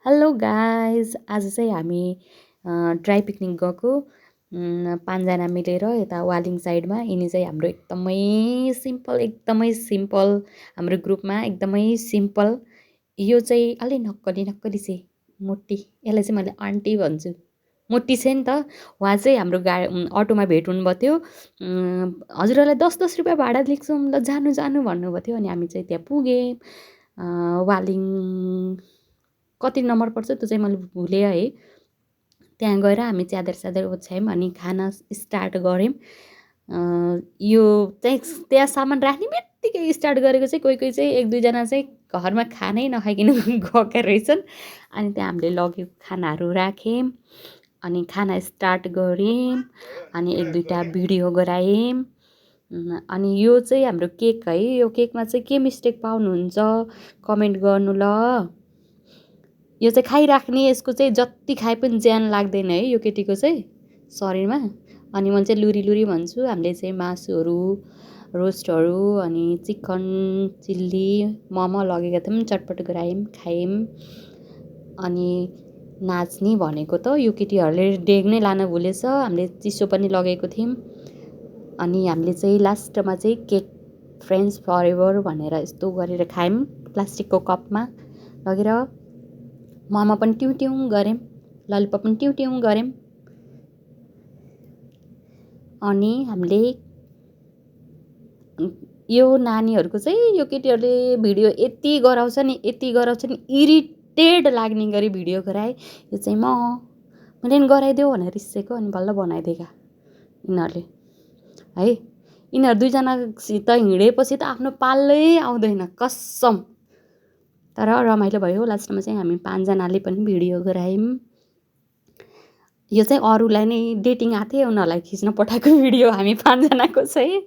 Hello guys, आज चाहिँ हामी ड्राई पिकनिक गएको 5जना मिलेर यता वालिङ साइडमा। यिनी चाहिँ हाम्रो एकदमै सिम्पल हाम्रो ग्रुपमा एकदमै सिम्पल। यो चाहिँ अलि नक्कली नक्कली चाहिँ मोटी, यसलाई चाहिँ मैले आन्टी भन्छु। मोटी छ नि त। उहाँ चाहिँ हाम्रो अटोमा भेट हुनुभएको थियो। हजुरहरूलाई 10-10 रुपियाँ भाडा लिन्छौँ ल, जानु जानु भन्नुभएको थियो। अनि हामी चाहिँ त्यहाँ पुगेँ। वालिङ कति नम्बर पर्छ त्यो चाहिँ मैले भुलेँ है। त्यहाँ गएर हामी च्यादर स्यादर ओछ्यायौँ अनि खाना स्टार्ट गऱ्यौँ। यो चाहिँ त्यहाँ सामान राख्ने बित्तिकै स्टार्ट गरेको चाहिँ कोही कोही चाहिँ 1-2जना चाहिँ घरमा खानै नखाइकन गएका रहेछन्। अनि त्यहाँ हामीले लगेको खानाहरू राख्यौँ अनि खाना स्टार्ट गऱ्यौँ अनि 1-2टा भिडियो गरायौँ। अनि यो चाहिँ हाम्रो केक है। यो केकमा चाहिँ के मिस्टेक पाउनुहुन्छ कमेन्ट गर्नु ल। यो चाहिँ खाइराख्ने, यसको चाहिँ जति खाए पनि ज्यान लाग्दैन है यो केटीको चाहिँ शरीरमा। अनि मैले चाहिँ लुरी लुरी भन्छु। हामीले चाहिँ मासुहरू, रोस्टहरू अनि चिकन चिल्ली मोमो लगेका थियौँ, चटपट गरायौँ, खायौँ। अनि नाच्ने भनेको त यो केटीहरूले डेग नै लान भुलेछ। हामीले चिसो पनि लगेको थियौँ। अनि हामीले चाहिँ लास्टमा चाहिँ केक फ्रेन्ड्स फर एभर भनेर यस्तो गरेर खायौँ प्लास्टिकको कपमा लगेर। मोमो पनि ट्यौँ ट्यौँ गऱ्यौँ, ललिपप पनि ट्यौँ ट्यौँ गऱ्यौँ। अनि हामीले यो नानीहरूको चाहिँ यो केटीहरूले भिडियो यति गराउँछ नि इरिटेड लाग्ने गरी भिडियो गराए। यो चाहिँ मैले नि गराइदेऊ भनेर रिसेको अनि बल्ल बनाइदिएका यिनीहरूले है। यिनीहरू 2जनासित हिँडेपछि त आफ्नो पालै आउँदैन कसम। तर रमाइलो भयो। लास्टमा चाहिँ हामी 5जनाले पनि भिडियो गरायौँ। यो चाहिँ अरूलाई नै डेटिङ आएको थियो उनीहरूलाई खिच्न पठाएको भिडियो हामी 5जनाको चाहिँ।